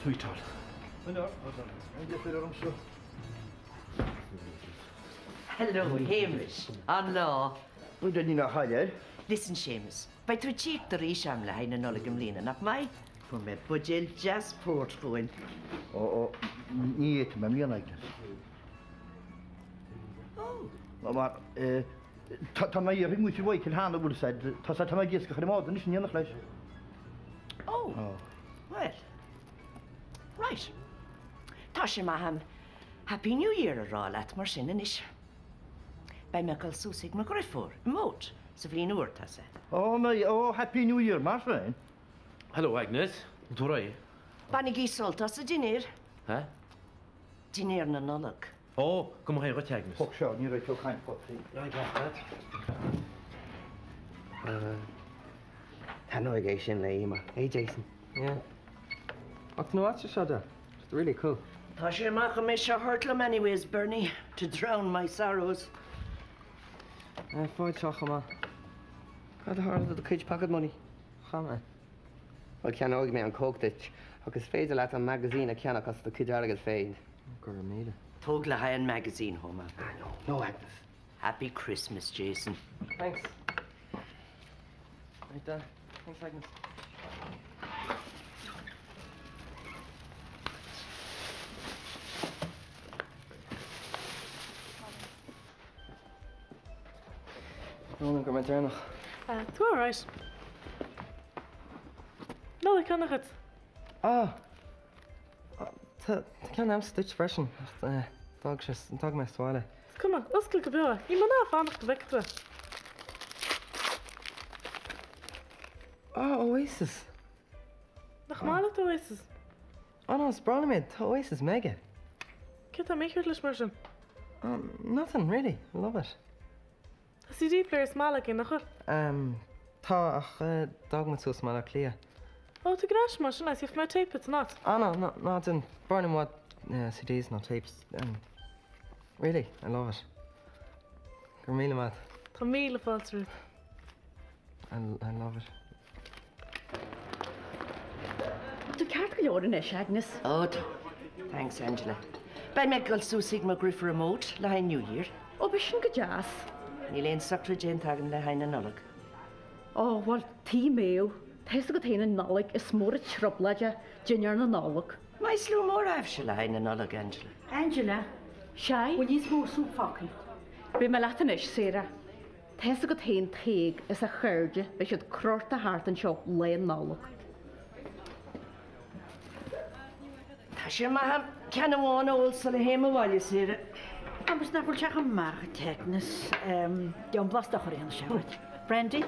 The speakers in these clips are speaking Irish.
Sweetheart. Deifir ormsa. Hello, Shéamais. An lá. Ní nach air. Listen, Séamus, beidh tú ag tíocht arís agam le haghaidh na Nollag i mbliana, nach mbeidh? Fuair mé buidéal deas port chugainn. Ó, ó, ní fhéadfaidh mé i mbliana, Agnes. Ó. Mar, tá, tá mé iarrtha ag muintir Mhichael cheana, bhfuil fhios a'd, tá tá mé ag iascach ar an mbád anois in éineacht leis. Ó. Bhuel. Right. Tá sé maith a'm Happy New Year a rá leat mar sin anois. Beidh mé ag dul suas ag mo dhriofúr i Moate sa bhliain úr, tá sé. Ó, mbeidh, ó, Happy New Year mar sin. Hello, Agnes. An tú réidh? Bainigí sult as an dinnéar. Eh? Dinnéar na Nollag. Ó, go mba dhuit, Agnes. Thug seo, ní raibh tú ag caint fút. I got that. Taitneoidh é sin le Emer. Hey Jason. Yeah. Ach tá na áite seo de. It's really cool. Tá sé maith go mbeidh seo thart liom anyways, Bernie, to drown my sorrows. Faigh seo chomh maith. Cad a tharla do do chuid pocket money? Chaith mé. Bhuel, ceannóidh mé an Coke duit, ach is féidir leat an magazine a cheannach as do chuid airgid féin. Go raibh míle. Tóg le haghaidh an magazine chomh maith. Ah, no, no, Agnes. Happy Christmas, Jason. Thanks. Right there. Thanks, Agnes. Brón orm go raibh mé deireanach. Tá alright. Nollaig shona dhuit. Ah! Tá ceann a'msa duit freisin, ach d'fhág sé, d'fhág mé sa bhaile. Is cuma, oscail go beo é. Níl mé in ann fanacht go bhfeicfidh tú é. Ah, Oasis! Nach maith leat Oasis? Ah no, is breá liom iad, tá Oasis mega. Céard atá mícheart leis mar sin? Nothing, really, I love it. Tá CD player sa mbaile againn, nach bhfuil? Ehm, tá, ach d'fhág muid suas i mBaile Átha Cliath. Ó, tar ar ais mar sin é, is gheobhaidh mé téip duit ina áit. Ah no, no, ná déan, b'fhearr liom i bhfad CDs ná tapes. Really, I love it. Go raibh míle maith. Tá míle fáilte romhat. I, I love it. Tá tú ceart go leor anois, Agnes. Ó tá. Thanks, Angela. Beidh mé ag dul suas chuig mo dheirfiúr i Moate le haghaidh New Year. Ó, beidh sin go deas. Níl aon socrú déanta agam le haghaidh na Nollag. Ó, bhuel, tuigim é. Tá fhios agat féin an Nollaig, is mór an trioblóid é dinnéar na Nollag. Mbeidh slua mór agaibhse le haghaidh na Nollag, Angela? Angela, Sea? Bhfuil níos mó súp fágtha? Beidh mé leat anois, Sarah. Tá fhios agat féin Tadhg is a chairde, beidh siad crochta thart anseo Lá Nollag. Tá sé maith a'm ceann amháin a ól sula théim abhaile, Sarah. Agus nach bhfuil sé chomh maith dhuit, Agnes. Déan blas de chur anseo dhuit. Brandy?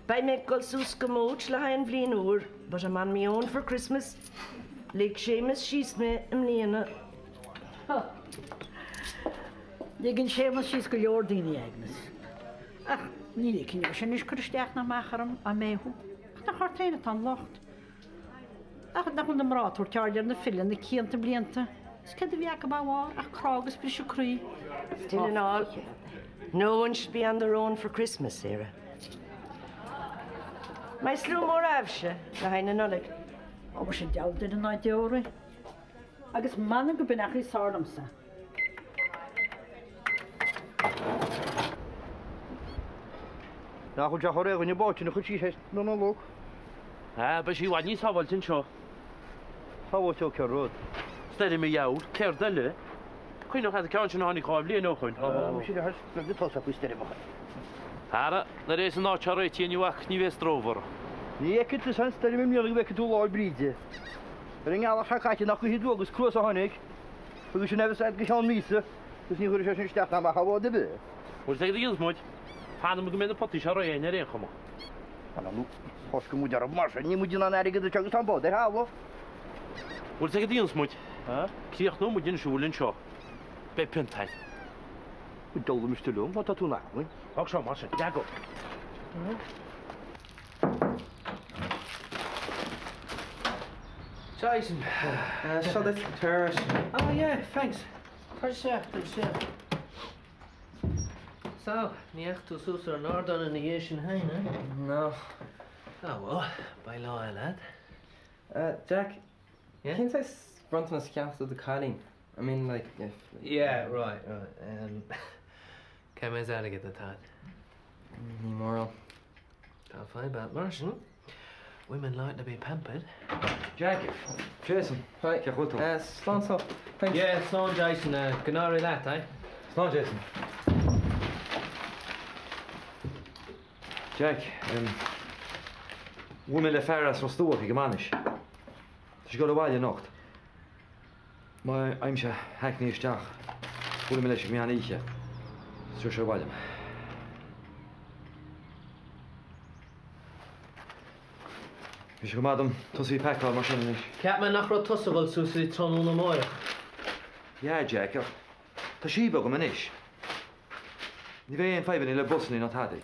Beidh mé ag dul suas go Moate le haghaidh an bhliain úr, but I'm on me own for Christmas. Lig Séamus síos mé i mbliana. Ligeann Séamus síos go leor daoine, Agnes. Ach níl aon chineál sin anois cur isteach ná amach orm á mbeidh thú. Ach nach ort féin atá an locht. Ach nach bhfuil na mná ag tabhairt aird ar na fir le na cianta blianta. Is céard a bhí acu dá bharr ach crá agus briseadh croí. Still and all, no one should be on their own for Christmas, Sarah. Mbeidh slua mór agaibhse le haghaidh na Nollag. Ó, sin deabhal duine ná deoraí. Agus m'anam go b'in achaidh sár liomsa. Nach bhfuil sé chomh réidh dhuine báite ina chuid síos na Nollag. Ah, beidh sí i bhfad níos sábháilte anseo. Sábháilte ó cén rud? Stoirm a dheabhail, céard eile? Cuimhneach leat an ceann sin a tháinig 2 bhliain ó shoin? Ah, mise le hais le tosach faoi stoirmeacha. Ara, nuair a bheas an áit seo réitithe ní bheadh, ní bheidh stró orthu. Ní fheicfidh tusa an stoirm i mbliana go bhfeicfidh tú Lá'l Bríde. Ar an ngealach seo caite nach gaoth aduaidh agus cruas a tháinig. Agus sin é go ceann míosa agus ní chuirfidh sé sin isteach ná amach ar bhád ar bith. Bhuel, is ag a dhéanfas muid. Fanfaidh muid go mbeidh na potaí seo réidh ar aon chuma. Bhuel, nó foscadh muid orthu mar sin, níl muid in ann airgead anseo agus tá an bád ar thalamh. Bhuel, is ag a dhéanfas muid. Críochnóidh muid an siúl anseo. Beidh pionta air. Bhuel, diabhal miste liom, má tá tú in acmhainn. Fág seo mar sin. Leagadh. Jason, Seo duit, tar ar ais. Oh yeah, thanks. Tar isteach, tar isteach. So, ní dheachaigh tú suas ar an ardán ina dhiaidh sin féin, eh? No. Ah well, beidh lá eile a'd. Jack. Yeah? Cén saghas bronntanas a cheannófá do cailín? I mean like if. Yeah, right, right. Um, cé mhéad airgead atá agat? Ní mórán. Tá fadhb agat mar sin. Women like to be pampered. Jack, Jason, Hi. cén chaoi a bhfuil tú? Uh, slán so. Thanks. Yeah, slán Jason, uh, go n-éirí leat, eh? Slán Jason. Jack, um, bhuail mé le fear as Ros Dumhach ag an mbainis. Tá sé ag dul abhaile anocht. Má fhaighimse hackney isteach, buailfidh mé leis ag meán oíche. Is tabharfaidh sé abhaile mé. Bhí sé go maith dom tosaí ag pacáil mar sin anois. Cheap mé nach raibh tusa ag dul suas go dtí tráthnóna amáireach. Yeah, Jack, ach tá síob agam anois. Ní bheidh aon fadhbanna le busanna ná tadaí.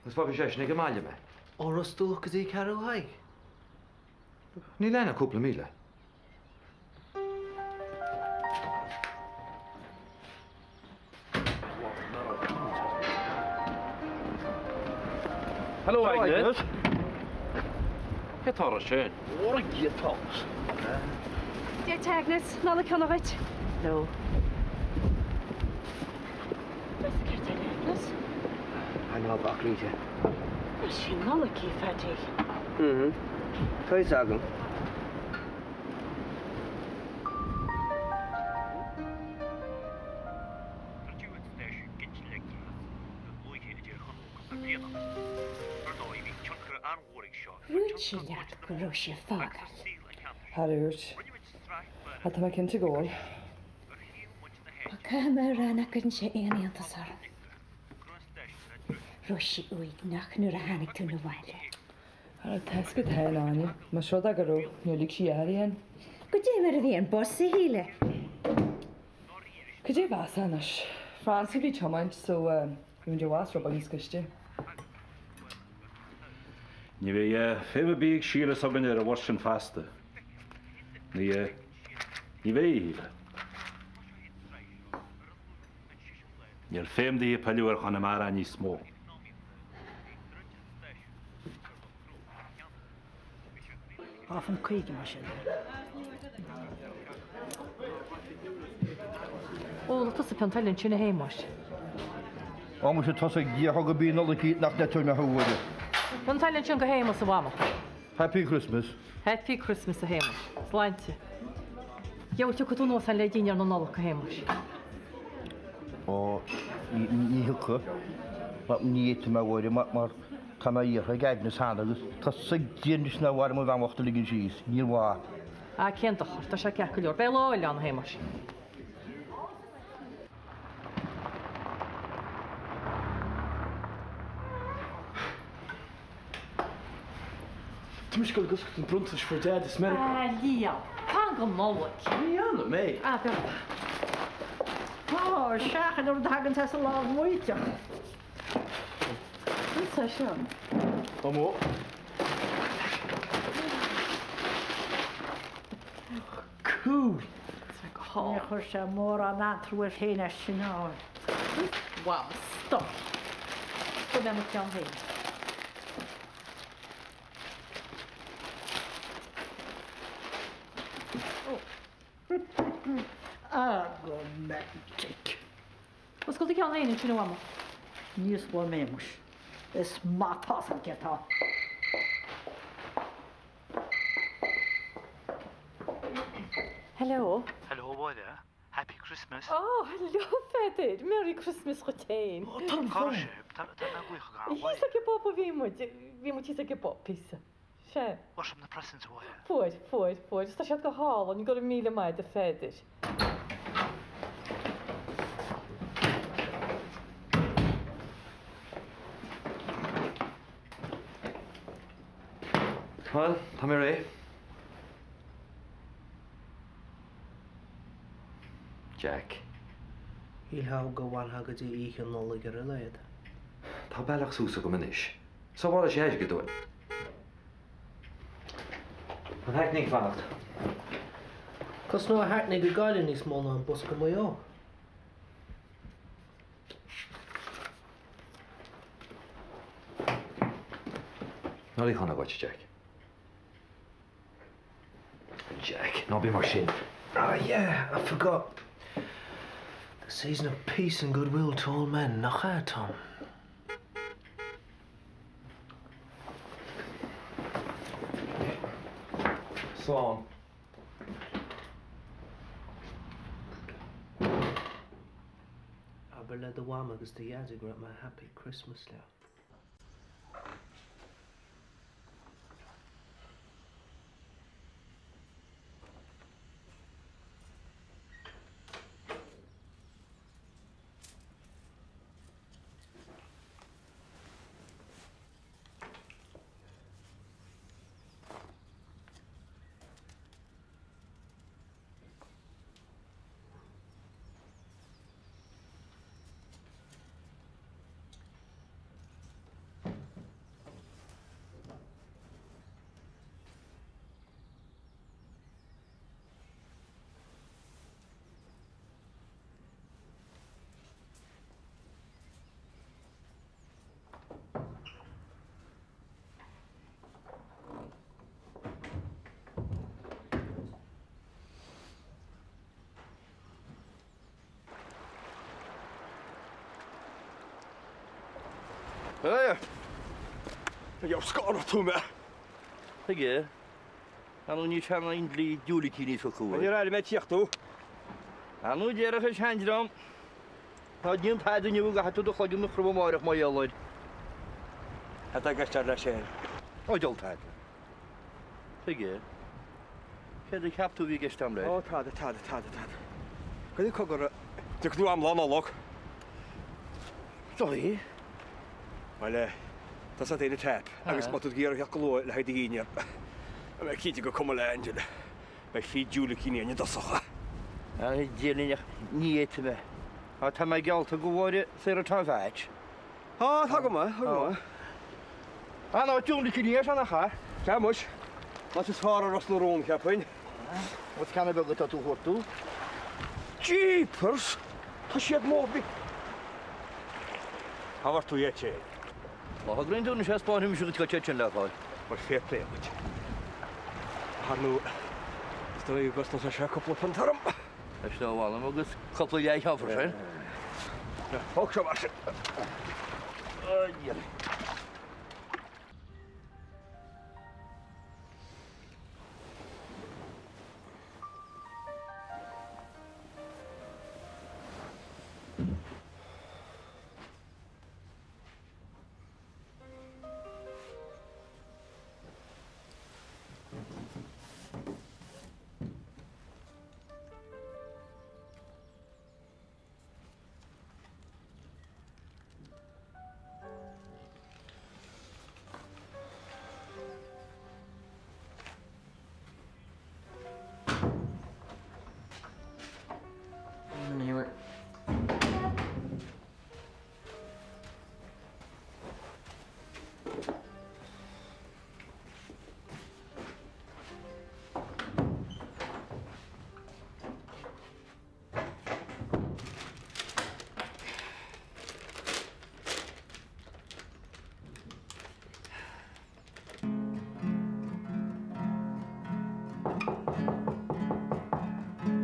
Agus fágfaidh seisean ag an mbaile mé. Ó Ros Dumhach go dtí Ceathrú Thaidhg? Níl ann ach cúpla míle. Hello, Agnes. Cé tá sin? Óra giotás. Dia duit Agnes, Nollaig shona dhuit. Hello. Ná bac Rita. Sin Nollaig í, Phaddy. Mhm. Tá fhios agam. Dhúirt sí leat go raibh sí ag fágáil. Thar úirt. Ach tá mé cinnte go bhfuil. Bhuel, caithfidh mé a rá nach gcuireann sé aon iontas orm. Raibh sí uaigneach nuair a tháinig tú 'na bhaile. Ara, tá fhios agat féin, Áine, más rud é go raibh, níor lig sí air í fhéin. Goidé mar a bhí an bus, a Shíle? Cad é a bheas anois? Francie a bhí ag tiomáint so bhí muid i bhfad rud beag níos gaiste. Ní bheidh feidhm ar bith ag Síle s'againne ar an bhus sin feasta. Ní, ní bheidh, a Shíle. Níl feidhm di ag pilleadh ar Chonamara níos mó. £2.50 mar sin. Ólfaidh tusa piont eile ansin a Shéamais. Á muise tosaigh Dia thug a bí Nollaig í nach n-eiteoidh mé thú uaire. Piont eile ansin go Shéamus a mhama. Happy Christmas. Happy Christmas a Shéamais. Sláinte. Gheobhaidh tiocfaidh tú anuas le dinnéar na Nollag a Shéamais. Ó ní thiocfaidh. Ní fhéadfaidh mé a Mháire mar tá mé iarrtha ag Agnes cheana agus tá 'fhios ag Dia anois nár mhaith liom an bhean bhocht a ligean síos. Níor mhaith. Ah cén dochar, tá sé ceart go leor. Beidh lá eile ann a Shéamais. Tá mise ag dul ag oscailt na bronntais a fuair Deaid as Meiriceá. Ah, Liam, fan go Nollaig. Ní dhéanfaidh mé. Ah, beag. Ó, seachain an rud a thagann as an lámh mhaoiteach. Cad é sin? Mamó. Cool. Níor chuir sé mórán eatarthu air féin as sin ámh. Wow, stop. Go mbeidh mo cheann féin. Ah, romantic. Oscail do cheann féin ansin a Mhamó. Ní osclóidh mé muis. Is maith atá 'fhios a'm céard tá. Hello. Hello a Mháire, Happy Christmas. Oh, hello Pheadair, Merry Christmas dhuit féin. Cá raibh sibh? Tá mé ag glaoch ag an Thíos ag an bpub a bhí muid, bhí muid thíos ag an bpub píosa. Sea. Fuair sibh na presents a Mháire? Fuair, fuair, fuair. Tá siad go hálainn, go raibh míle maith agat a Pheadair. Bhuel, tá mé réidh. Jack. Shílfeá go bhfanfá go dtí oíche Nollag ar a laghad. Tá bealach suas agam anois. Sábhálfaidh sé airgead dúinn. An hackney ag fanacht. Cosnóidh an hackney go Gaillimh níos mó ná an bus go Maigh Eo. Nollaig shona dhuit, Jack. Jack. Ná bí mar sin. Oh yeah, I forgot. The season of peace and goodwill to all men, nach ea, Tom? Slán. Abair le do mham agus do dhaid go raibh mé Happy Christmas leo. Hey! Jau scanraigh tú mé! Tuige? Ar ndóigh ní sean aon dlí diúilicíní s'acu é. Níor airigh mé tíocht thú. Ar ndóigh déarfadh an seandream, Ná déan tada inniu go gcaithfidh tú do chloigeann a chromadh amáireach mar gheall air. Cad tá i gceist agat leis sin? Ó, diabhal tada. Tuige? Céard a cheap tú a bhí i gceist agam leis? Ó, tada, tada, tada, tada. Cuir cogar, tiocfaidh tú am Lá Nollag. Sorry. Bhuel, tá sé ar an tap agus má tá tú ag iarraidh theacht go luath le haghaidh do dhinnéar, a bheith cinnte gur cuma le Angela, beidh fiche diúilicíní againn i dtosach. A Dhia linn ach ní fhéadfaidh mé. Á, tá mé geallta do Mháire saor atá an mheait. Á, tá go maith, tá go maith. Á, ná diúilicíní é seo nach ea? Sea muis, an áit is fearr ar Ros na Rún, cheapfainn. Más ceanna beaga atá tú a chuartú. Jeepers! Tá siad mór big. Cá bhfuair tú iad sin? Má thograíonn tú anois spáinfidh mise duit cá dtéid sin le fáil. Bhuel fair play dhuit. Ar ndóigh, is dóigh go gcosnóidh sé cúpla punt orm. Is dóigh mh'anam agus cúpla leathcheann freisin. Fág seo mar sin. A Dhia.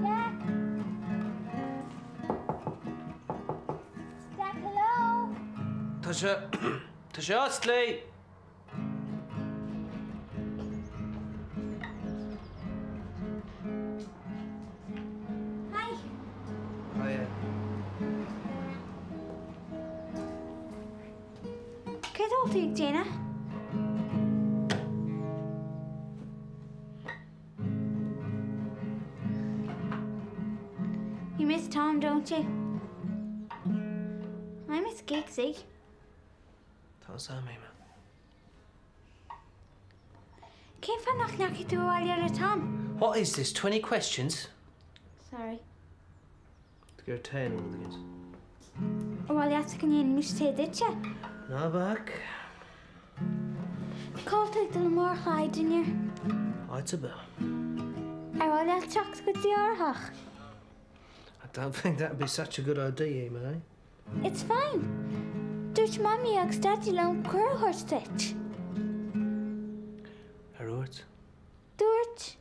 Jack! Jack, hello! Tá sé, tá sé oscailte! Hi! Hiya. Céard a bhfuil tú ag déanamh? You miss Tom, don't you? I miss Giggsy. Tá a fhios agam, Emma. Cén fáth nach ndeachaigh tú abhaile le Tom? What is this, 20 questions? Sorry. Go tae nó rud éigin. Ar mhaith leatsa go ndéanfaimis tae duitse? Ná bac. Cá bhfuil tú ag dul amárach le haghaidh dinnéir? Áit ar bith. Ar mhaith leat teacht go dtí árthach? I don't think that'd be such a good idea, Emma, eh? It's fine. Dúirt Mamaí agus Daidí liom cuireadh a thabhairt duit. Ar dhúirt? Dúirt.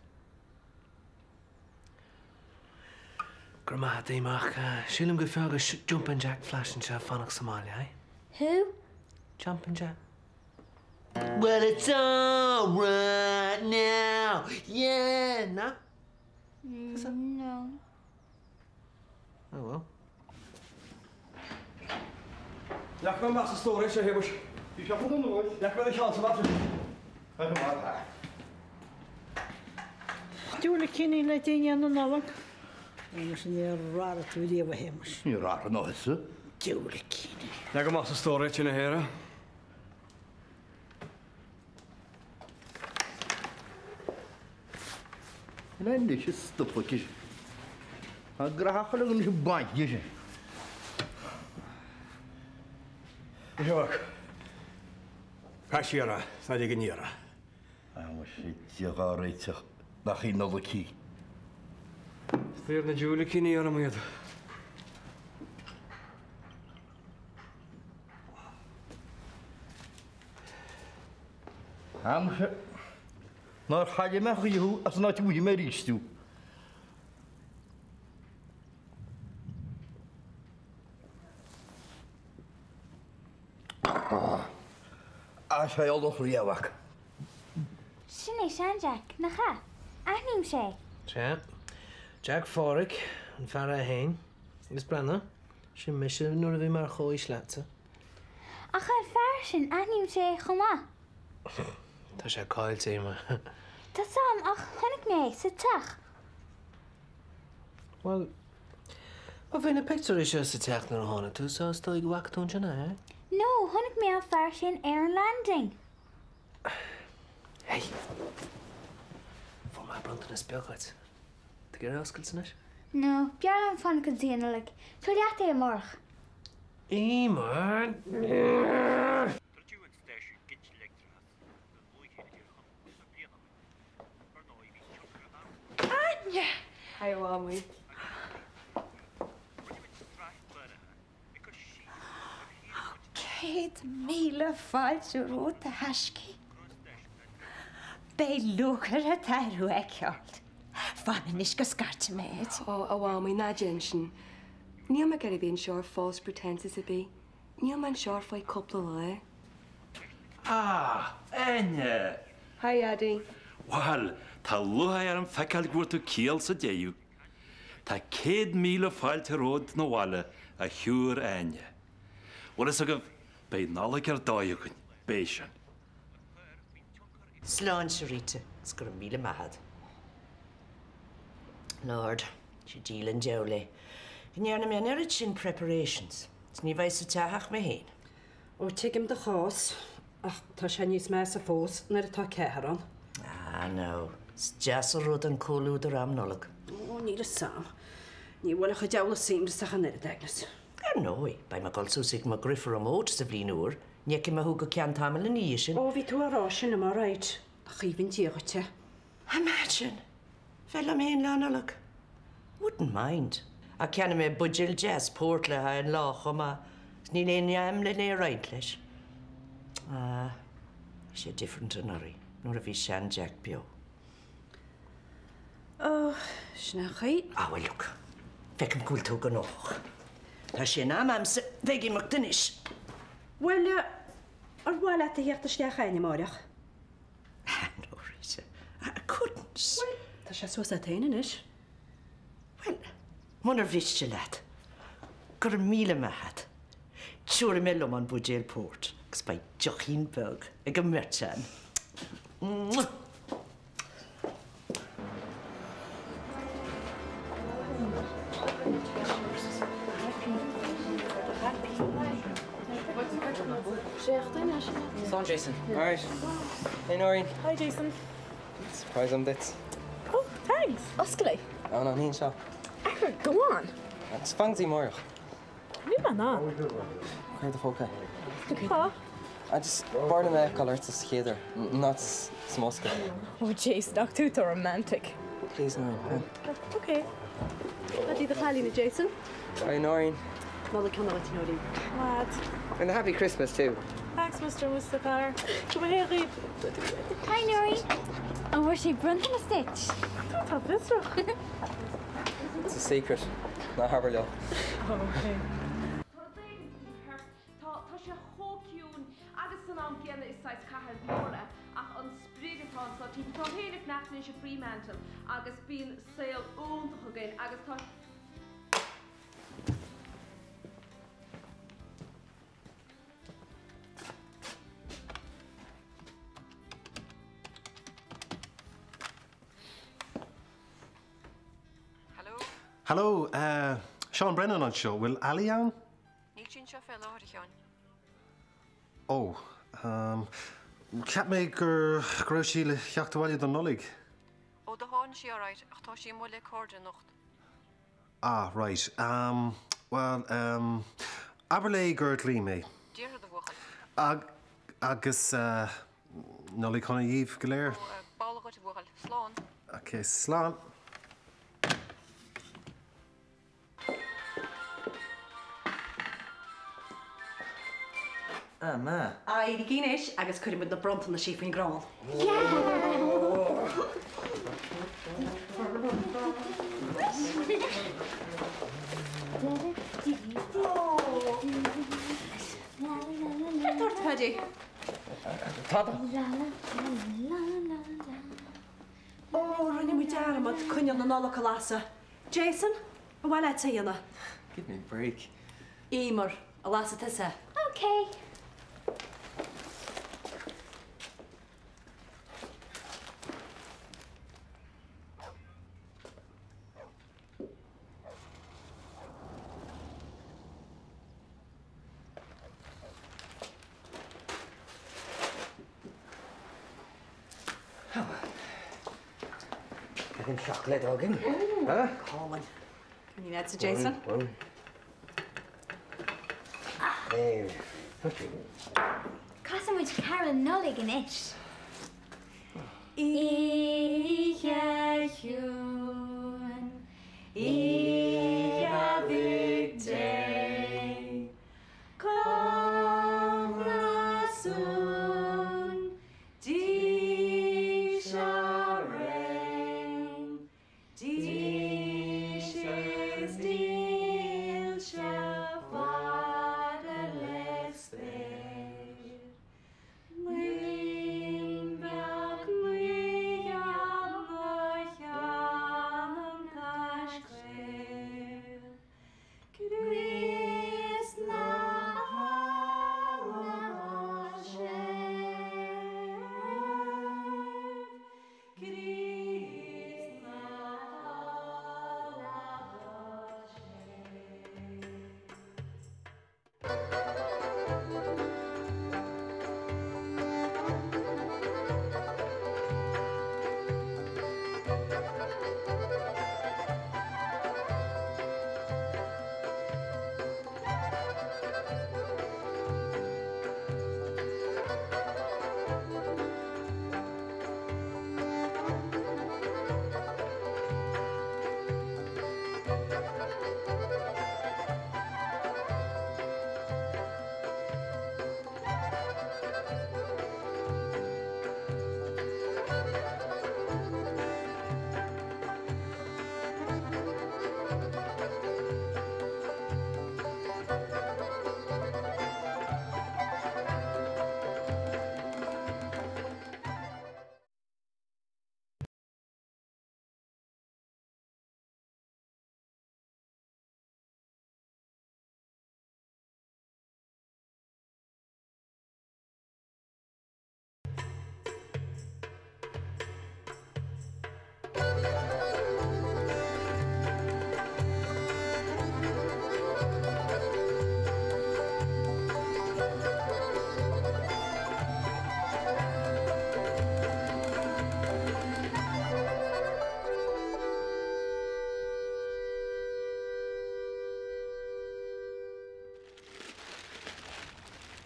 Go raibh maith agat, Eimear, ach sílim gur fearr do Jumpin' Jack Flash anseo fanacht sa mbaile, eh? Who? Jumpin' Jack. Well it's alright now, yeah, no? No. Oh well. Leag mé amach sa stór é seo, a Shéamais. Bhí sé chomh dona uait. Leag mé do cheann sa mhatra. Go maith é. Diúilicíní le dinnéar na Nollag. Shéamais, níor athraigh tú riamh, a Shéamais. Níor athraigh ná thusa. Diúilicíní. Leag amach sa stór é sin, a Shéara. Anois is stop aici. Tá graitheach uilig anois ag baint di sin. Is ea, mhac. Caith siar é, 's ná lig aniar é. Ah, muise, Dia dhá réiteach nach í Nollaig í. Is daor na diúilicíní orm iad. Ah, muise, nár chaille mé choíche thú as an áit a bhfaighidh mé arís thú. Ah, sé ola chroí, a mhac. Sin é sean-Jack, nach ea? Aithnímse é. Sea. Jack Pháraic, an fear é féin. Agus breathnaigh, sin mise nuair a bhí mé ar chomhaois leatsa. Ach an fear sin, aithnímse é chomh maith. Tá sé caillte, Eimear. Tá 's a'm, ach chonaic mé é sa teach. Bhuel, bhí na pictiúirí seo sa teach nuair a tháinig tú, so is dóigh go bhfaca tú ansin é, eh? No, chonaic mé an fear sin ar an landing. Hey! Fuair mé bronntanas beag dhuit. Tú ag iarraidh é a oscailt anois? No, b'fhearr liom fanacht go dtí an Nollaig. Tabhair leat é amárach. Eimear! Áine! Hi, a Mhamaí. 100,000 fáilte romhat, a thaiscidh. Beidh lúcháir an t-athair thú a fheiceáil. Fan anois go scairtfidh mé air. Ó, a Mhamaí, ná déan sin. Níl mé ag iarraidh bheith anseo ar false pretenses ar bith. Níl mé anseo ar feadh cúpla lá. Ah, Áine! Hi, Dhaidí. Bhal, tá lúcháir orm feiceáil go bhfuair tú ciall sa deireadh. Tá 100,000 fáilte romhat 'na bhaile, a Shiúr Áine. Bhfuil fhios agaibh, beidh Nollaig ar dóigh againn, beidh sin. Sláinte, Rita, is go raibh míle maith agat. Lord, sé díol an diabhal é go ndearna mé an oiread sin preparations is ní bheidh sa teach ach mé féin. Ó, tuigim do chás, ach tá sé níos measa fós nuair atá ceathrar ann. Ah no, is deas an rud an comhluadar am Nollag. Ó, níl fhios a'm. Ní bhuailfeadh an diabhal an suaimhneas ach an oiread, Agnes. Ar ndóigh, beidh mé ag dul suas ag mo dheirfiúr Móid sa bhliain úr. Ní fheicfidh mé thú go ceann tamaill ina dhiaidh sin. Ó, bhí tú á rá sin liom alright. Nach aoibhinn Dia dhuit é. Imagine! Bheith liom fhéin Lá Nollag. Wouldn't mind. Ach ceannóidh mé buidéal deas port le haghaidh an lá chomh maith. 'S níl aon ní a'm len é a roinnt leis. Ah, bhí sé different anuraidh, nuair a bhí sean Jack beo. Ó, sin é an chaoi. Ah, well look, feicim go bhfuil tú gnóthach. Tá sé in am a'msa bheith ag imeacht anois. Bhuel, ar mhaith leat a theacht isteach a'inn amáireach? Ah, no, Rita, I couldn't. Bhuel, tá sé suas a't fhéin anois. Bhuel, munar mhiste leat, go raibh míle maith a't. Tiúrfaidh mé liom an buidéal port agus beidh deochín beag ag an mbeirt a'inn. Mwah! Slán Jason. Alright. Hey Noreen. Hi Jason. Surprise agam duit. Oh, thanks. Oscail é. Oh no, ní anseo. Athair, go on. Just fan go dtí amárach. Níl mé in ann. Cuir do phóca. Cá? I just b'fhearr liom é a fheiceáil ortsa sa chéad uair, not sa mbosca. Oh Jason, ach tú tá romantic. Please Noreen. Ok. Cad iad do chailín, a Jason? Hi Noreen. Nollaig shona duit, Noreen. Lad. And a happy Christmas too. Thanks Mr. and Mrs O'Connor. Go mba hé dhaoibh. Hi Noreen. An bhfuair sé bronntanas duit? Tú tá fiosrach. It's a secret. Ná habair leo. Oh, okay. Tá, tá sé chomh ciúin agus san am gcéanna is saghas cathair mhór é ach an sprid atá anseo timpeall. Tá mé féin ag fanacht anois i Fremantle agus bíonn saol iontach againn agus tá. Hello, Seán Brennan anseo, bhfuil Ali ann? Níl sí anseo fé láthair, a Sheáin. Ó, cheap mé gur, go raibh sí le theacht abhaile don Nollaig. Ó, do tháinig sí alright, ach tá sí amuigh le cairde anocht. Ah, right. Bhuel, abair léi gur ghlaoigh mé. Déarfad, a bhuachaill. Agus Nollaig shona dhíbh go léir. Ó, b'amhlaidh dhuit, a bhuachaill. Slán. Ok, slán. Ah, ma. Éirígí anois agus cuirfidh muid na bronntanaisí faoin gcrann. Céard tá ort, Paddy? Tada. Ó, rinne muid dearmad coinneal na Nollag a lasadh. Jason, an mhaith leat é a dhéanamh? Give me a break. Emer, an lasfaidh tusa é. Ok. Beagán seacláid againn. Go hálainn. Can you add to Jason? One, one. There. Okay. Casfaidh muid carúl Nollag anois. Oíche chiúin, oíche Mhic Dé, Comhghlasuan dís araon, dís is dílse fada le spéir. Naíon beag naoi mo cheann taiscéal. Críost na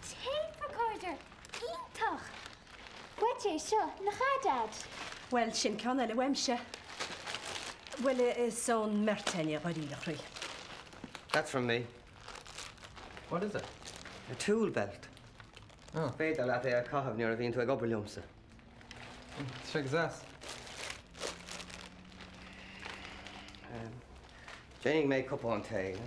Tape recorder! Iontach! Uait é seo, nach ea, Dad? Bhuel, sin ceann eile uaimse. Bhuel, is ón mbeirt againne, a dháiríre, a chroí. That's from me. What is it? A tool belt. Oh. Féidir leat é a chaitheamh nuair a bhíonn tú ag obair liomsa. Tá sé go deas. Déanfaidh mé cupán tae.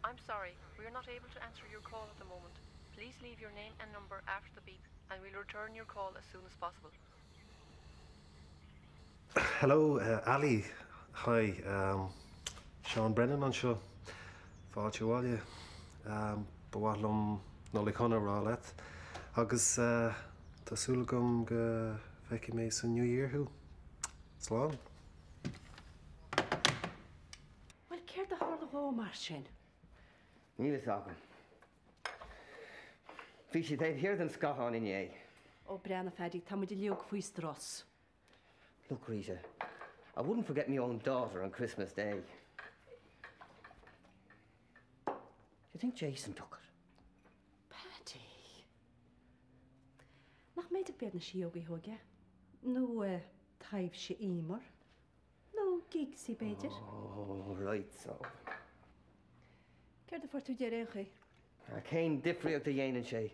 I'm sorry, we are not able to answer your call at the moment. Please leave your name and number after the beep and we'll return your call as soon as possible. Hello, uh, Ali. Hi, um, Sean Brennan anseo. Fáilte abhaile. Um, ba mhaith liom Nollaig Shona a rá leat. Agus uh, tá súil agam go bhfeicfidh mé sa New Year thú. Slán. Bhuel, céard a tharla dhó mar sin? Níl fhios agam. Bhí sí taobh thiar den scáthán inné. Ó, breathnaigh, a Phaddy, tá muid uilig faoi strus. Look, Rita, I wouldn't forget me own daughter on Christmas Day. Do you think Jason took it? Paddy. Nach mb'fhéidir b'iad na síógaí a thóg é? Nó taibhse Emer? Nó Giggsy, b'fhéidir? Oh, right so. Céard a fuair tú di ar aon chaoi? Cén difríocht a dhéanann sé?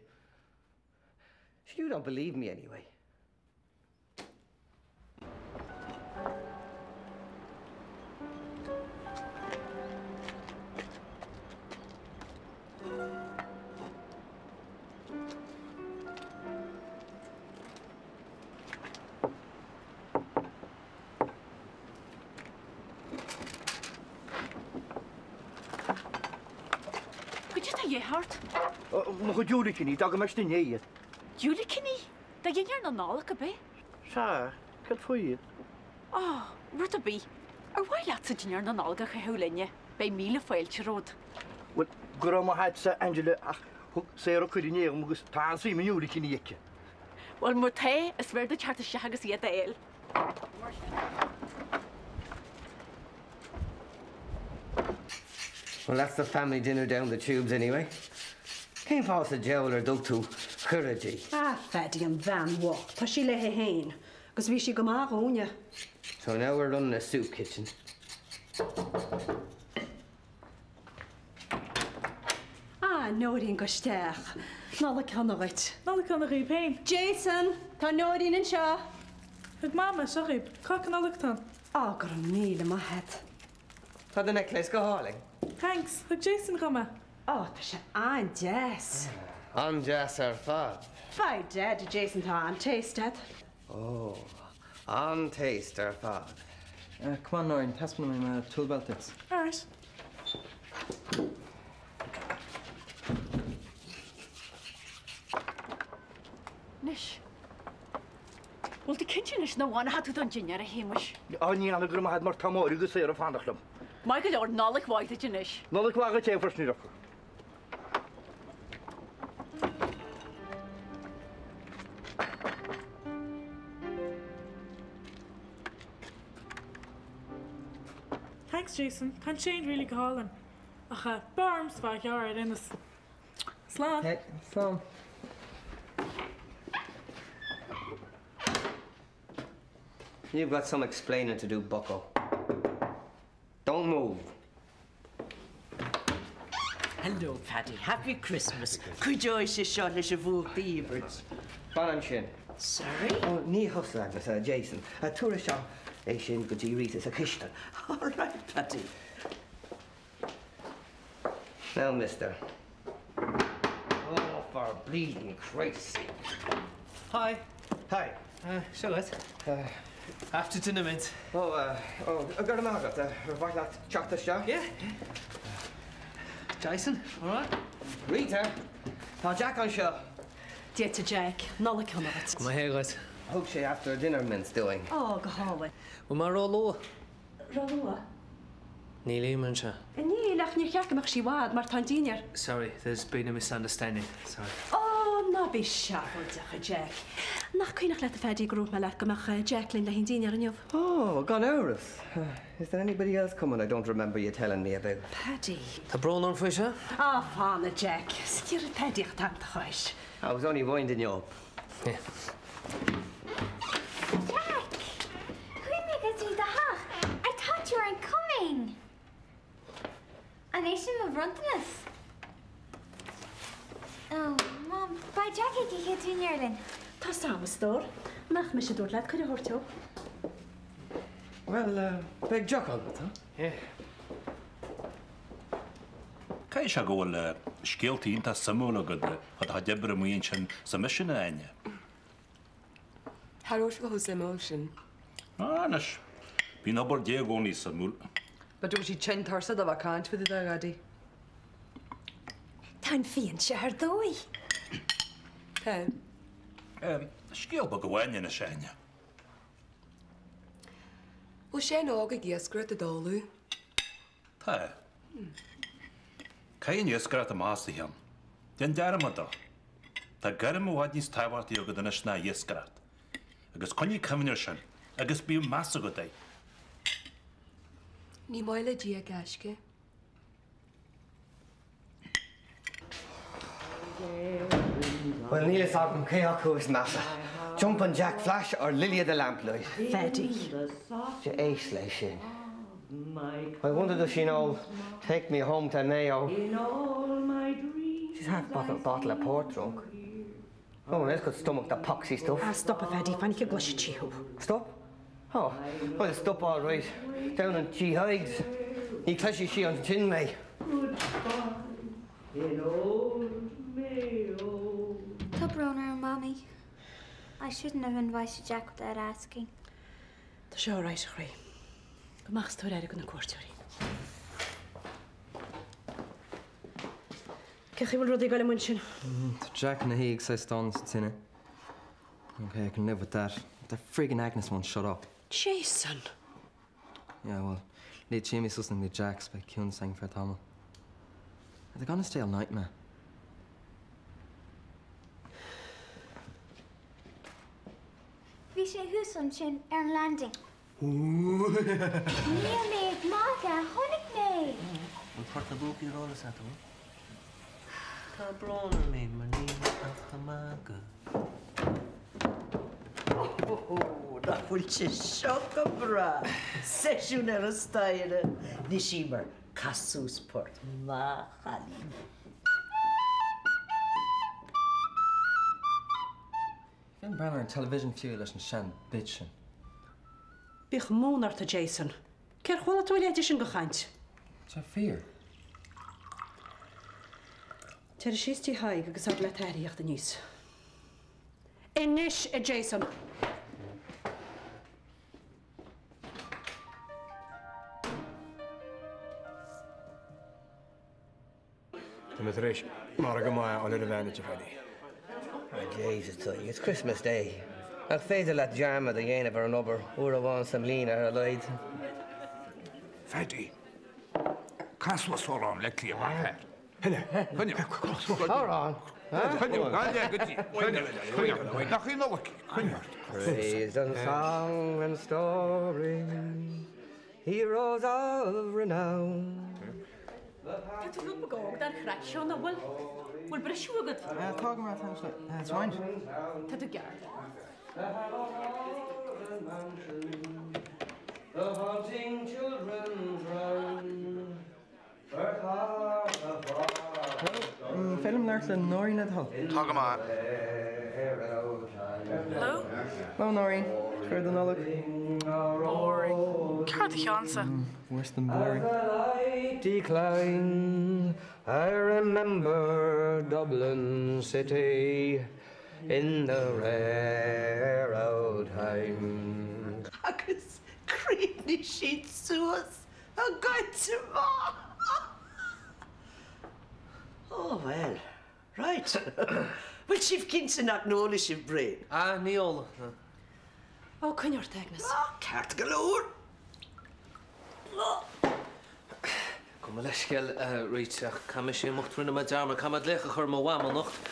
You don't believe me anyway. Goidé tá de dhíth ort? Mo chuid diúilicíní, d'fhág mé istigh inné iad. Diúilicíní? Do dhinnéar na Nollag, ab é? Sea, céard faoi? Ó, rud ar bith. Ar mhaith leatsa dinnéar na Nollag a chaitheamh linne? Beidh míle fáilte romhat. Bhuel, go raibh maith agatsa, Angela, ach thug Sarah cuireadh inné dhom agus tá an-suim i ndiúilicíní aici. Bhuel, má tá, is fhearr duit teacht isteach agus iad a fháil. Well, that's the family dinner down the tubes anyway. Cén fáth sa diabhal ar dtug tú cuireadh di? Ah, Phaddy, an bhean bhocht, tá sí léi féin agus bhí sí go maith dhúinne. So now we're running a soup kitchen. Ah, Nóirín, gabh isteach. Nollaig shona dhuit. Nollaig shona dhaoibh féin. Jason, tá Nóirín anseo. Thug Mama seo dhaoibh. Cáca Nollag atá ann. Á, go raibh míle maith a't. Tá do necklace go hálainn. Thanks. Thug Jason dhom é. Á, tá sé an-deas. An-deas ar fad. By dad, a Jason, tá an-taste a't. Ó, an-taste ar fad. Come on, Nóirín, taispeánfaidh mé mo tool belt duit. Alright. Anois. Bhfuil tú cinnte anois nach bhfanfaidh tú don dinnéar, a Shéamuis? Á, ní fhanfaidh, go raibh maith a't, mar tá Máire agus Sarah ag fanacht liom. Maith go leor, Nollaig mhaith duit anois. Nollaig mhaith dhuit féin freisin, a dheirfiúr. Thanks Jason, tá an chain really go hálainn. Ach b'fhearr ormsa bheith á ghearradh ar aon nós. Slán! Hey, slán. You've got some explaining to do, bucko. Don't move. Hello, Paddy. Happy Christmas. Cuideoidh sé seo leis an bhfuacht a dhíbirt. Fan ansin. Sorry? Ó, ní thusa, Agnes, Jason. Tabhair isteach é sin go dtí Rita sa chistin. All right, Paddy. Now, mister. Oh, for bleeding Christ's sake. Hi. Hi. Seo leat. After dinner mint. Ó, ó, go raibh maith agat. Ar mhaith leat teacht isteach? Yeah. Jason, all right? Rita, tá Jack anseo. Dia duit a Jack, Nollaig shona duit. Go maith dhuit. Thug sé after dinner mints dúinn. Ó, go hálainn. Bhfuil mé ró-luath? Ró-luath? Níl Eimear anseo. Níl, ach níor cheart go mbeadh sí i bhfad mar tá an dinnéar. Sorry, there's been a misunderstanding. Sorry. Ó, ná bí seafóideach, a Jack. Nach cuimhneach leat, a Phaddy, gur dhúirt mé leat go mbeadh Jack linn le haghaidh an dinnéar inniu? Ó, gan amhras. Is there anybody else coming I don't remember you telling me about? Paddy. Tá brón orm faoi seo. Á, fan, a Jack. Is ag iarraidh Paddy a thagann do chois. I was only winding you up. Yeah. Jack! Chuaigh mé go dtí do theach. I thought you weren't coming! An é sin mo bhronntanas? Oh, Mom, beidh Jack ag ithe dinnéar linn. Tá a fhios a'm, a stór. Nach mise a dúirt leat cuireadh a thabhairt dó? Bhuel, beidh deoch agat, huh? Yeah. Caithfidh sé go bhfuil scéalta iontach suimiúla agat fá do chuid oibre amuigh ansin sa Misean, a Áine. Cha raibh sé chomh suimiúil sin. Ah, anois, bíonn obair Dé i gcónaí suimiúil. B'fhéidir go bhfuil sí tinn tuirseach de bheith ag caint fá dtaobh de, a Dhaidí. Tá an fíon seo ar dóigh. Tá. Scéal beag amháin anois, a Áine. Bhfuil Seán Óg ag iascaireacht i dtólamh? Tá. Caith an iascaireacht amach as do cheann. Déan dearmad de. Tá gairm i bhfad níos tábhachtaí agat anois ná iascaireacht. Agus coinnigh cuimhne air sin, agus bíodh meas agat air. Ní maith le Dia gaisce. Bhuel, níl fhios agam cé acu is measa, Jumpin' Jack Flash or Lily of the Lamplight. Phaddy. Éist leis sin. I wonder does she know Take me home to Mayo. She's half bottle, bottle of port drunk. No one else could stomach the poxy stuff. Ah, stop a Phaddy, fan go gcloisfidh sí thú. Stop? Oh, I'll stop all right. Down in G. Hides. Ní chloisfidh sí ansin mé. In old Mayo. Tá brón orm, Mamaí. I shouldn't have invited Jack without asking. Tá sé alright, a chroí. Gabh amach is tabhair aire do na cuairteoirí. Cén chaoi a bhfuil rudaí ag dul amuigh ansin? Tá Jack ina shuí ag saghas stánan sa tine. Ok, I can live with that. But that friggin' Agnes won't shut up. Jason! Yeah, well, luigh Jimmy suas ina Jack 's beidh ciúnas againn ar feadh tamaill. Are they gonna stay all night, Ma? Bhí sé thuas ansin ar an landing. Níl mé ag magadh, chonaic mé! Bhfuil port na bpúcaí ar eolas agat, an bhfuil? Tá brón orm mar níl mé ach ag magadh. Ó, nach bhfuil sé seo go breá! Seisiún ar an staighre! Anois Emer, cas suas port, maith an chailín. Bheinn breathnú ar an television fiú leis an sean bitch sin. Bíodh mún ort a Jason. Cér chuala tú a leithéid sin de chaint? Tá sé fíor. Téir síos tí Thaidhg agus abair le t'athair a theacht aníos. Anois, a Jason! Tá mé tar éis margadh maith a fháil ar a bhean duit, a Phaddy. Ah Jesus, Tadhg, it's Christmas Day. Nach féidir leat dearmad a dhéanamh ar an obair uair amháin sa mbliain ar a laghad? Phaddy, cas suas amhrán le Cliath mar fear. Amhrán? Nach í Nollaig, coinnigh ort. Praise and song and story, heroes of renown. Tá tú rud beag óg don chraic seo, nach bhfuil? Bhfuil briseadh agat? Tá agam, tá roinnt. Tá tú ceart. The haunting children drown, birth heart of labhairt le Nóirín le do thoil? Tá go maith. Hello? Hello Nóirín. Cad é do Nollaig? Boring. Céard a sheansa? Worse than boring. Decline, I remember Dublin City in the rare old times. Agus chríochnaigh siad suas a gcuid amach. Oh bhuel, right. Bhfuil sibh cinnte nach n-ólfaidh sibh braon? Ah, ní ólfaidh, no. Ó, coinnigh ort, Agnes. Ah, ceart go leor. Gabh mo leithscéal, a Rita, ach caithfidh mise imeacht, rinne mé dearmad, caithfidh mé glaoch a chur ar mo mham anocht.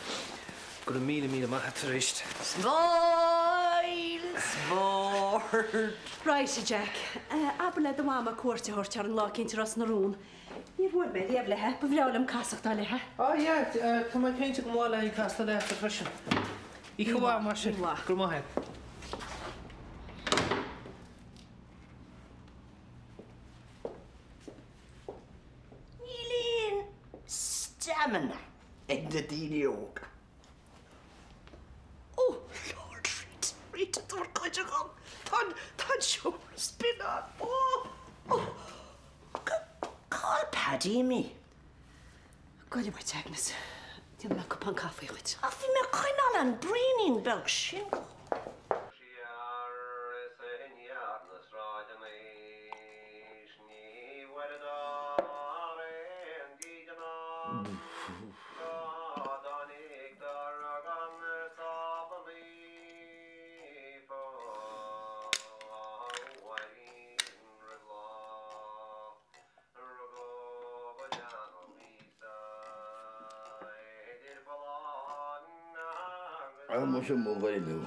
Go raibh míle míle maith a't arís. Smile, sport. Right, a Jack. Abair le do mhama cuairt a thabhairt orainn lá eicínt i Ros na Rún. Níor bhuail mé riamh léithe, ba bhreá liom casachtáil léithe. Oh yeah, tá mé cinnte go mba mhaith léi castáil leatsa freisin. Oíche mhaith mar sin. Go raibh maith agat. Níl aon stamina ag na daoine óga. Oh Lord, Rita, Rita, tabhair cuidiú dhom. Tá an, tá an seomra spionáin. Oh, oh. Cá bhfuil Paddy imithe? Goile muid, Agnes. Déanfaidh mé cupán caife dhuit. Ach bhí mé ag coinneáil an braoinín beag sin. Ah, muise mo mhaoiniú.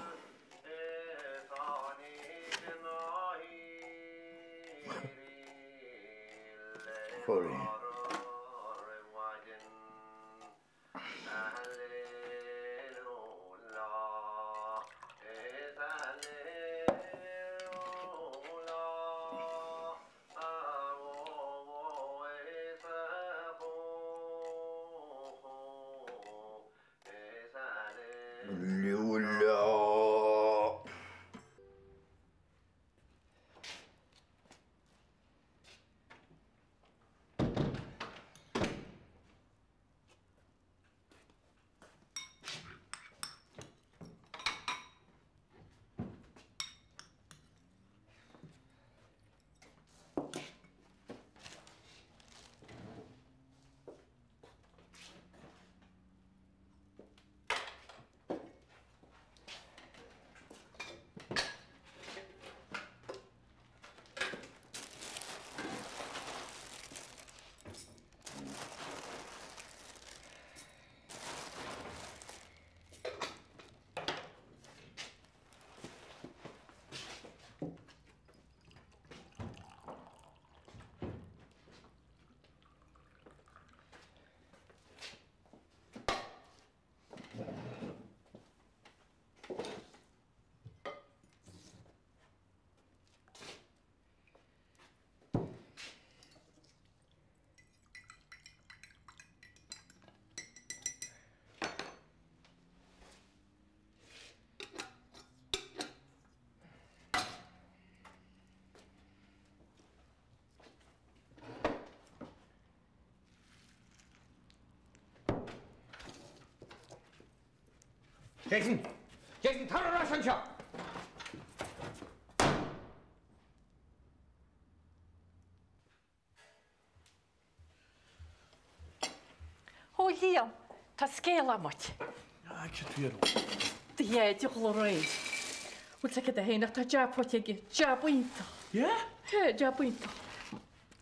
Sorry. Jason! Jason, tar ar ais anseo! Ó Liam, tá scéal agam duit. Ah, cad faoi ar Do dhaid a dhul ar aghaidh. Bhfuil 's agat é féin ach tá jab faighte aige. Jab iontach. Yeah? Yeah, jab iontach.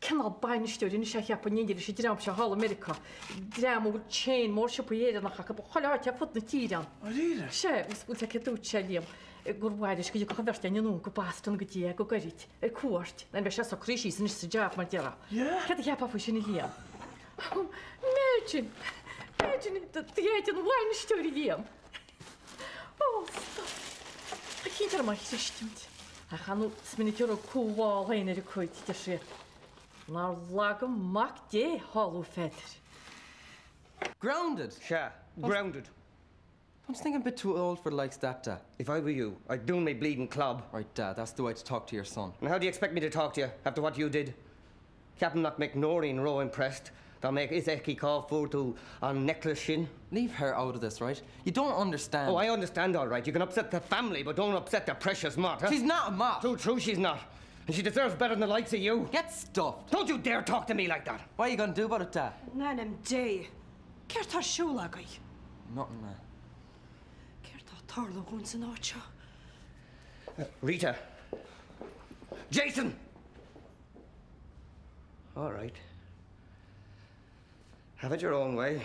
Cineál bainisteoir anois á cheapadh in éindí leis an dream seo thall i Meiriceá. Dream a bhfuil chain mór siopaí Éireannach acu chuile áit ar fud na tíre ann. Dáiríre? Sea, agus bhfuil 's agat céard dúirt sé, Liam, gur mhaith leis go dtiocfadh an bheirt againn anonn go Boston go dtí é go gairid, ar cuairt. Nuair a bheidh sé socraithe síos anois sa jab mar déarfá. Yeah? Céard a cheapfá faoi sin a Liam? Imagine! Imagine! Do dhaid ina bhainisteoir, a Liam! Ó, stop! Tá cinnte orm á chreistiúint. Ach ar ndóigh, is minic a rug cú mhall féin ar a cuid, deir siad. Nár laga Mac Dé thall thú, a Pheadair. Grounded! Sea. Grounded. Don't you think I'm a bit too old for the likes of that, Dad? If I were you, I'd do me bleeding club. Right, Dad, that's the way to talk to your son. And how do you expect me to talk to you after what you did? Ceapaim nach mbeadh Nóirín ró-impressed dá mbeadh fhios aici cá fuair tú an necklace sin. Leave her out of this, right? You don't understand. Oh, I understand all right. You can upset the family, but don't upset the precious Mott, huh? She's not a mot. Too true she's not. And she deserves better than the likes of you. Get stuffed. Don't you dare talk to me like that. What are you going to do about it, Dad? In ainm Dé, céard tá ar siúl agaibh? Nothing, Ma. Céard tá ag tarlú dhúinn san áit seo? Rita. Jason! All right. Have it your own way.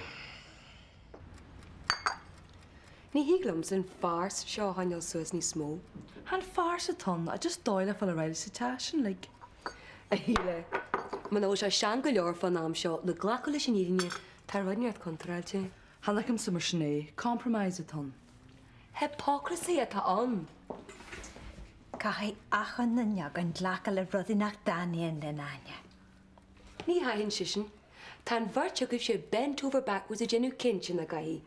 Ní thig liomsa an farce seo a choinneáil suas níos mó. Chan farce atá ann, ach just dóigh le fáil ar aghaidh leis an teach sin, like. A Shíle, muna bhfuil sé sean go leor fán am seo le glacadh leis an fhírinne, tá rud inteacht contráilte. Chan fheicimse mar sin é, compromise atá ann. Hypocrisy atá ann. Caithfidh achan duine againn glacadh le rudaí nach dtaitníonn linn, Áine. Ní thaitin sé sin. Tá an bheirt agaibhse bent over backwards ag déanamh cinnte nach gcaithfidh.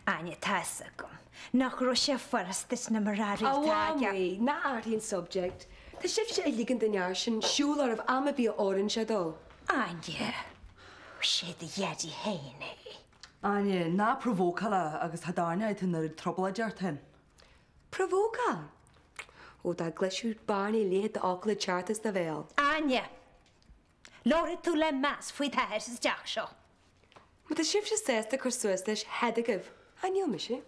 Áine, tá fhios agam nach raibh sé furast duit na mná A rialta a Mhamaí, ná athraigh an subject. Tá sibhse ag ligean don fhear sin siúl oraibh am ar bith a oireann sé dó. Áine, sé do dhaidí féin é. Áine, ná provócáil é agus tá d'airne tú nuair ag trioblóid ort féin. Provócáil? Ó dá gcloisfeadh Barney a leithéid d'fhocal ag teacht as do bhéal. Áine, labharfaidh tú le meas faoi d'athair sa teach seo. Má tá sibhse sásta cur suas leis, thead agaibh. Ach níl mise.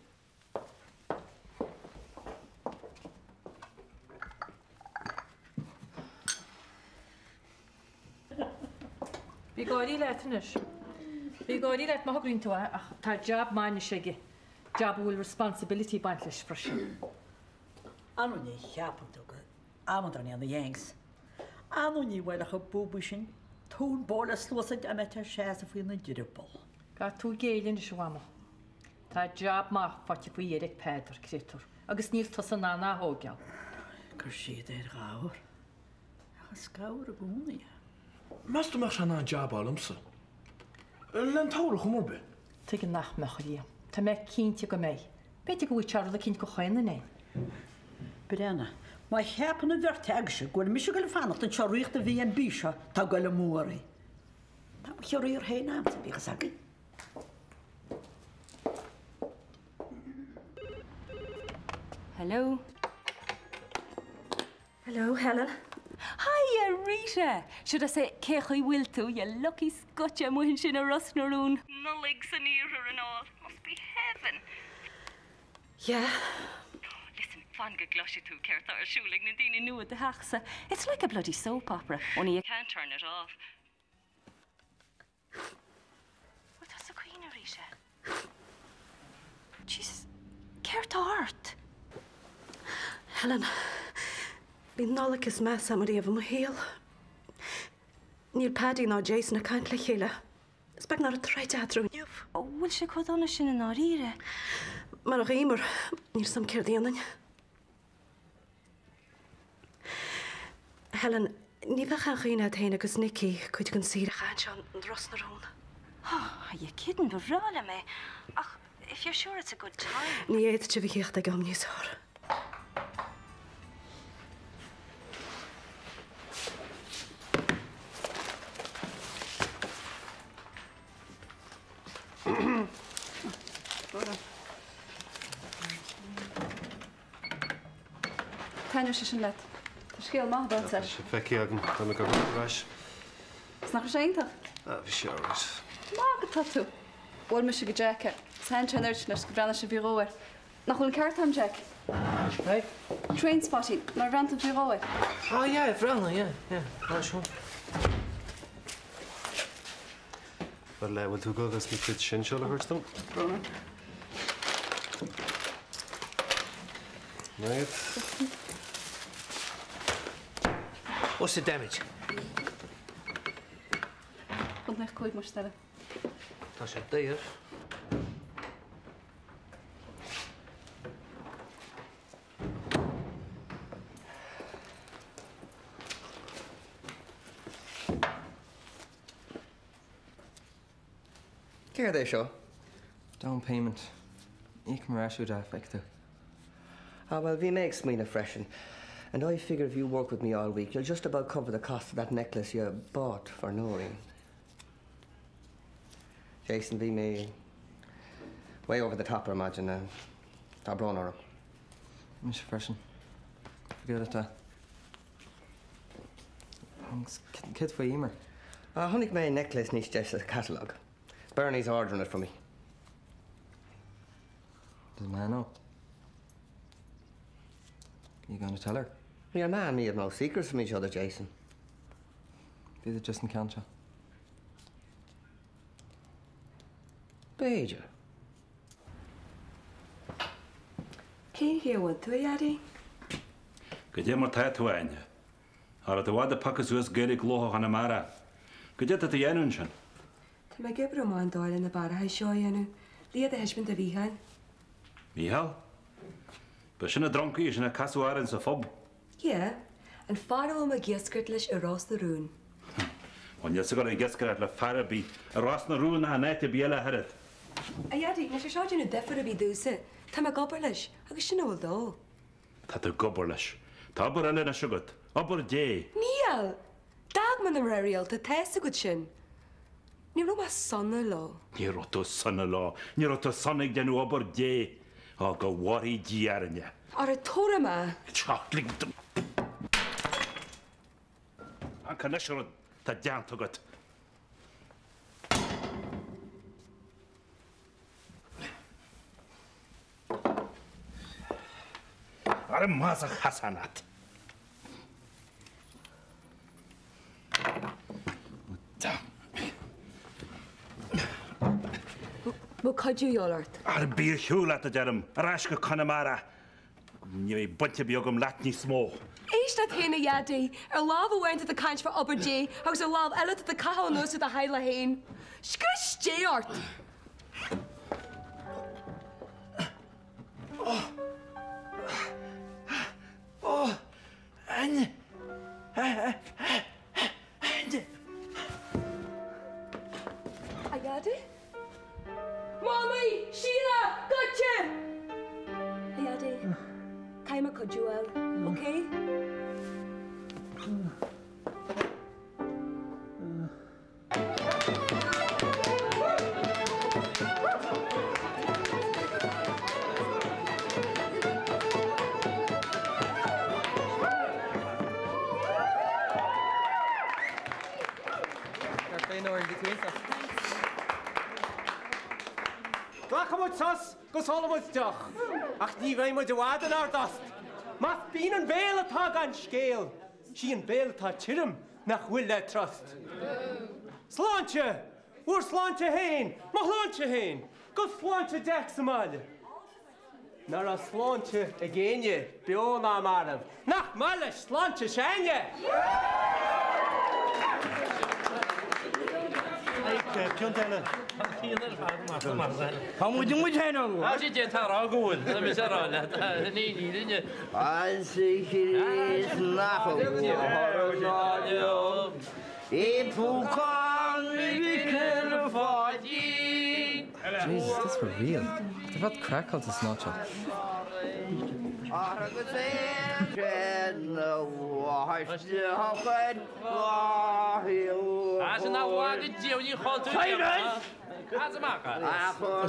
Bí ag gáirí leat anois. Bí ag gáirí leat má thograíonn tú é ach tá jab maith anois aige, jab a bhfuil responsibility ag baint leis freisin. An ní cheapann tú gur amadáin iad na Yanks? An ní bhuailfeadh an búbaí sin tóin bó le sluasaid dá mbeifeá ag seasamh faoina drioball. Caithfidh tú géilleadh anois a Mhama. Tá jab maith faighte faoi dheireadh ag Peadar, créatúr, agus níl tusa in ann é a thóigeáil. Cur siad ar ghabhar. Ach is gabhar i gcónaí é. Meas tú an mbeadh sé in ann jab a fháil domsa? Len tsamhradh ar chuma ar bith. Tuige nach mbeadh, a Liam? Tá mé cinnte go mbeidh. B'fhéidir go bhfaighidh sé rud eicínt go chaon duine. Breathnaigh, má cheapann an bheirt agaibhse go bhfuil mise ag goil fanacht anseo ag rith an B&B seo, tá ag goil amú oraibh. Tá mo chareer féin a'msa, bíodh fhios agaibh. Hello. Hello, Helen. Hiya, Rita! Should I say cé chaoi bhfuil tú, you lucky scutche amuigh ansin i Ros na Rún? Nollaig san iarthar and all. Must be heaven. Yeah. Oh, listen, fan go gcloisfidh tú céard tá ar siúl ag na daoine nua i do theachsa. It's like a bloody soap opera, only you can't turn it off. Bhfuil tusa ag caoineadh, Rita? Jesus, céard tá ort? Helen, bhí Nollaig is measa agam riamh i mo shaol. Níl Paddy ná Jason ag caint le chéile. Is beag nach raibh troid eatarthu inniu. Bhfuil sé chomh dona sin i ndáiríre? Mar a Eimear, níl 's a'm céard a dhéanfainn. Helen, ní bheadh aon chuimhne agat féin agus Nicky cuid den saoire a chaitheamh anseo in Ros na Rún. Oh, are you kidding? Ba bhreá liom é. Ach if you're sure it's a good time. Ní fhéadfadh sibh a thíocht ag am níos fearr. Taitneoidh sé sin leat. Tá scéal maith about Tá sé feicthe agam, tá mé ag dul ar ais. Is nach raibh sé iontach? Ah, bhí sé alright. Maith go tá tú. Bhuail mise go Jack é. Thaitin sé an oiread sin leis gur bhreathnaigh sé faoi dhó air. Nach bhfuil an ceart agam, Jack? Hey? Trainspotting, nár bhreathnaigh tú faoi dhó air? Ah, yeah, bhreathnaigh, yeah, yeah. Nice one. Bhuel, bhfuil tú ag dul as mo chuid sinseáil a thabhairt dom? Brona. Right. What's the damage? 0.5 mar sin eile. Tá sé daor. Céard é seo? Down payment. Íocfaidh mé ar ais uait é, feicfidh tú. Ah, well, bhí mé ag smaoineamh freisin. And I figure if you work with me all week, you'll just about cover the cost of that necklace you bought for Noreen. Jason, bhí mé way over the top ar maidin. Tá brón orm. Mise freisin. Forget it, Dad. Agus céard faoi Emer? Ah, chonaic mé necklace níos deise sa catalog. Bernie's ordering it for me. Does Ma know? Are you going to tell her? Your ma and me have no secrets from each other, Jason. B'fhéidir just an ceann seo. B'fhéidir. Cén chaoi a bhfuil tú, a Dhaidí? Goidé mar tá tú, a Áine? Cha raibh tú i bhfad ag piocadh suas Gaeilge Lótha Chonamara. Goidé tá tú a dhéanamh ansin? Tá mé ag oibriú amach an dóigh le na barrachaí seo a dhéanamh, le iad a thaispeáint do Mhícheál. Mícheál? Ba sin an druncaí sin ag casadh amhráin sa phub? Yeah, an fear a bhfuil mé ag iascaireacht leis i Ros na Rún. Ó níl 's agam ag iascaireacht le fear ar bith i Ros na Rún ná in áit ar bith eile ach oiread. A Dhaidí, níl sé seo ag déanamh difear ar bith domhsa. Tá mé ag obair leis, agus sin a bhfuil dó. Tá tú ag obair leis. Tá obair eile anois agat. Obair Dé. Níl! D'fhág mé na mná rialta, tá 'fhios agat sin. Ní raibh mé sona leo. Ní raibh tú sona leo. Ní raibh tú sona ag déanamh obair Dé. Á, go bhfóirí Dia orainne. Ara, tabhair amach. Teacht lig dom. Amharc anois ar an rud atá déanta agat. Ar an mbás a chasán at. Bhfuil cuidiú de dhíobháil ort? Ara bí ar shiúl leat, a deirim, ar ais go Conamara. Ní bheidh baint ar bith agam leat níos mó. Éist leat féin, a Dhaidí. Ar lámh amháin tá tú ag caint fá obair Dé agus ar lámh eile tá tú ag caitheamh anuas ar do theaghlach féin. Scrios Dé ort! Ó! Áine! Áine! A Dhaidí? Mamaí! Síle! Goitse! A Dhaidí, caithfidh mé cuidiú a fháil, ok? Glacfaidh muid sos 'gus ólfaidh muid deoch, ach ní bheidh muid i bhfad inár dtost. Más binn an béal atá gan scéal, 'sí an béal atá tirim nach bhfuil le trust. Sláinte! Bhur sláinte féin, mo shláinte féin, 'gus sláinte Jack sa mbaile. Ná raibh sláinte ag éinne, beo ná marbh, nach maith leis sláinte s'a'inne! Pionta eile. Tá muid amuigh féin ann. Tá sé déanta a rá go bhfuil. Tá mise a rá leat. Ní ní duine. Ansa Chríost nach bhfuair ná leo i bpúcán Mhicil Pháidín. Jesus, this for real. Tá fad craiceáilte san áit seo. Agus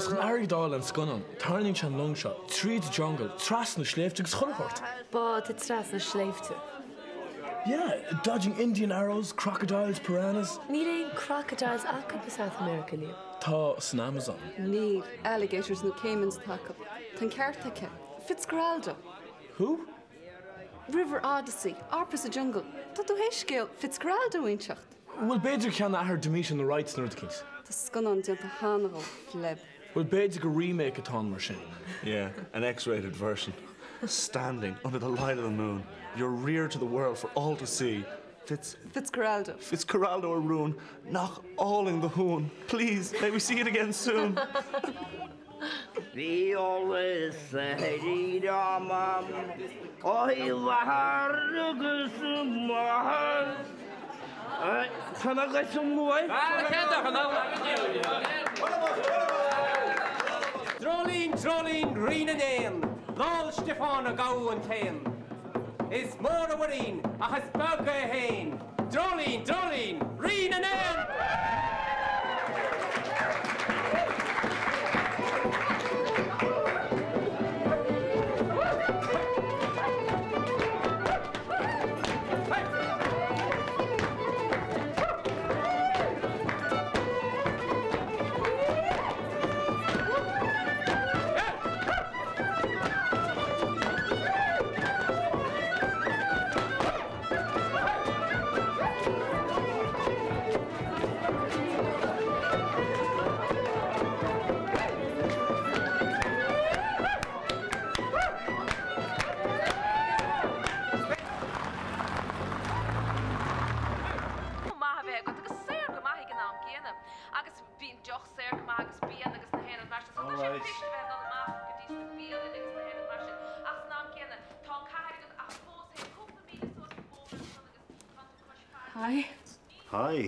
chun airgead a fháil don scannán, tarraingíonn sé an long seo tríd an jungle, trasna sléibhte agus chuile shórt. Bád trasna sléibhte. Yeah, dodging Indian arrows, crocodiles, piranhas. Níl aon crocodiles acu i South America, Liam. Tá san Amazon. Níl, alligators nó caimans atá acu. Tá an ceart aici. Fitzcarraldo. Who? River Odyssey, Opera sa Jungle. Tá tú théis scéal Fitzcarraldo a inseacht. Bhuel, b'fhéidir ceann a athair Demeter na rights nó rud eicínt. Tá scannán déanta cheana dhó, flib. Bhuel, b'fhéidir gur remake atá ann mar sin. Yeah, an X-rated version. Standing under the light of the moon, your rear to the world for all to see. Fitz. Fitzcarraldo. Fitzcarraldo a rún, nach álainn do shuan. Please, may we see it again soon. Bhí eolas ar a mam ó thaobh athar agus máthar. Tá mé ag goil sa luaith. Dreoilín, dreoilín, rí na n-éan, Lál Stiofáin a gabhadh an t-éan. Is mór a mhuirín ach is beag é fhéin, Dreoilín, dreoilín, rí na n-éan! maith a bheith agat agus saor go maith ag an am gcéanna. Agus bíonn deoch saor go maith agus bianna agus na haon rud mar sin. So tá sé fuirist a bheith ag dul amach go dtí sna bialanna agus na haon rud mar sin. Ach san am gcéanna tá an cathair agat ach fós féin cúpla míle suas an bóthar ansan agus tá tú cois farraige. Hi. Hi.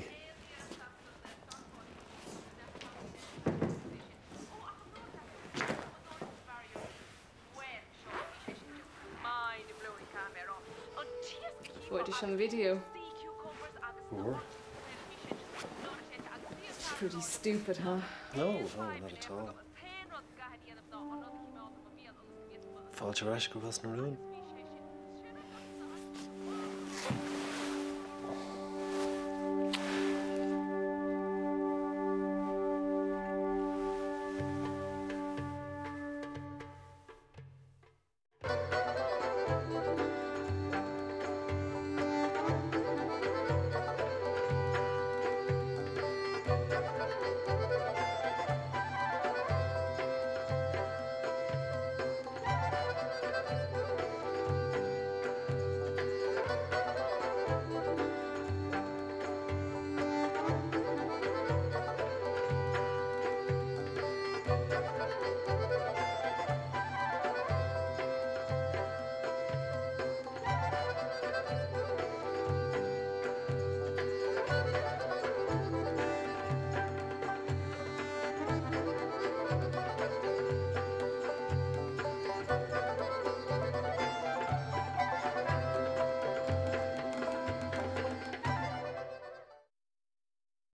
Fuair tú an video. Fuair. Pretty stupid, huh? No, no, not at all. Fáilte ar ais go Ros na Rún.